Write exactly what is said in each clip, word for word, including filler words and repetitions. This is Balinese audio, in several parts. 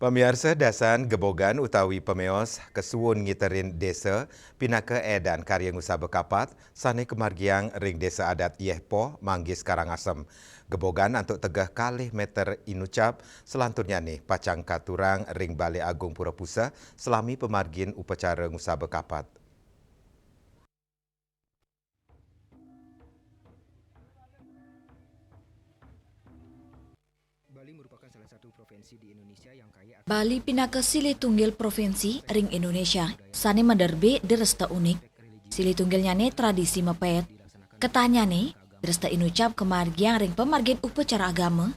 Pamiarsa, dasan gebogan utawi pameos kasuun ngiterin desa pinaka edan karya ngusaba kapat sane kamargiang ring Desa Adat Yehpoh, Manggis, Karangasem. Gebogan antuk tegeh kalih meter inucap, selanturnyane pacang katurang ring Balai Agung Pura Puseh salami pamargin upacara ngusaba kapat. Bali merupakan salah satu provinsi di Indonesia yang kaya akan Bali pinaka silih tunggil provinsi ring Indonesia sane maderbe dresta unik. Silih tunggilnyane tradisi mepet. Ketahnyane, dresta inucap kamargiang ring pamargin upacara agama.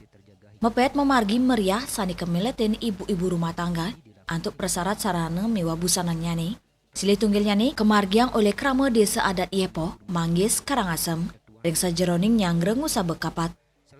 Mepet mamargi meriah sane kamiletin ibu-ibu rumah tangga antuk prasarat sarana miwah busanannyane. Silih tunggilnyane kamargiang olih krama Desa Adat Yehpoh, Manggis, Karangasem, ring sajeroning nyanggra ngusaba kapat.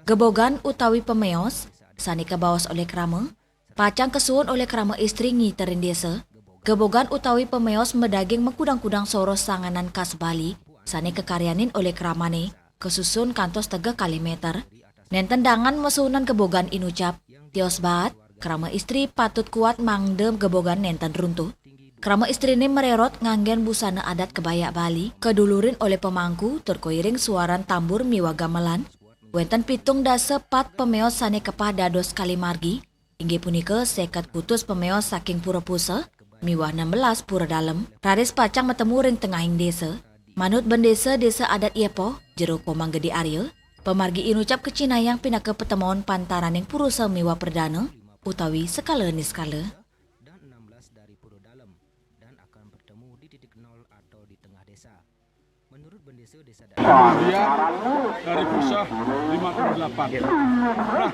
Gebogan utawi pameos sane kabaos olih krama pacang kasuun olih krama istri ngiterin desa. Gebogan utawi pameos madaging makudang-kudang soroh sanganan khas Bali sane kakaryanin olih kramane, kasusun kantos tegeh kalih meter. Nenten dangan masuunan gebogan inucap. Tios baat, krama istri patut kuat mangda gebogan nenten runtuh. Krama istrine marerot nganggen busana adat kebaya Bali, kadulurin olih pamangku tur kairing suaran tambur miwah gamelan. Wenten pitung dasa pat pameos sane kepah dados kalih margi, inggih punika seket kutus pameos saking Pura Puseh miwah enam belas Pura Dalem, raris pacang matemu ring tengahing desa. Manut Bendesa Desa Adat Yehpoh, Jero Komang Gede Arya, pamargi inucap kacihnayang pinaka patemon pantaraning purusa miwah pradana utawi sekala niskala. Dan enam belas dari Pura Dalem dan akan bertemu di titik nol atau di tengah desa. Menurut Bendesa Desa Adat Kemudian dari Puseh lima puluh delapan. Nah,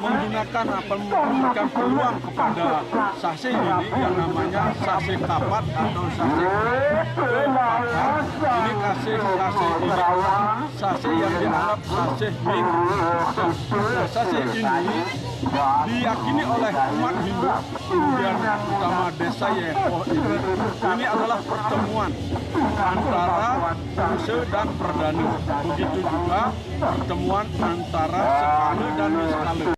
menggunakan apa, memberikan peluang kepada sasih ini yang namanya sasih kapat atau sasih kepapat. Ini kasih sasih ini, sasih yang dianggap sasih ming. Nah, sasih ini diyakini oleh umat Hindu, kemudian utama Desa Yehpoh ini, ini adalah pertemuan antara purusa dan pradana. Begitu juga pertemuan antara sekala dan niskala.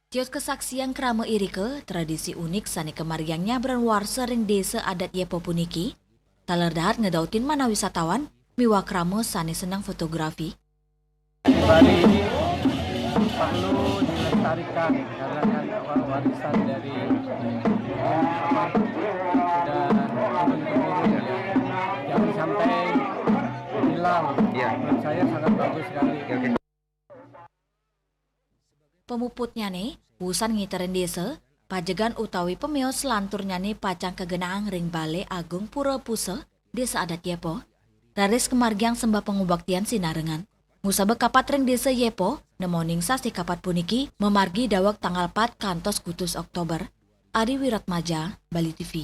Tios kasaksian krama irika, tradisi unik sane kamargiang nyabran warsa ring Desa Adat Yehpoh puniki, taler dahat ngedautin manah wisatawan miwah krama sane seneng fotografi. Bali ini perlu dilestarikan karena kan, apa, warisan dari, apa, sudah turun temurun, ya. Jangan sampai hilang. Ya. Menurut saya sangat bagus sekali. Oke, oke. Pamuputnyane, wusan ngiterin desa, pajegan utawi pameos selanturnyane pacang kagenahang ring Balai Agung Pura Puseh, Desa Adat Yehpoh, raris kamargiang sembah pangubaktian sinarengan. Ngusaba kapat ring Desa Yehpoh, nemoning sasih kapat puniki mamargi daweg tanggal pat kantos kutus Oktober. Ari Wiratmaja, Bali T V.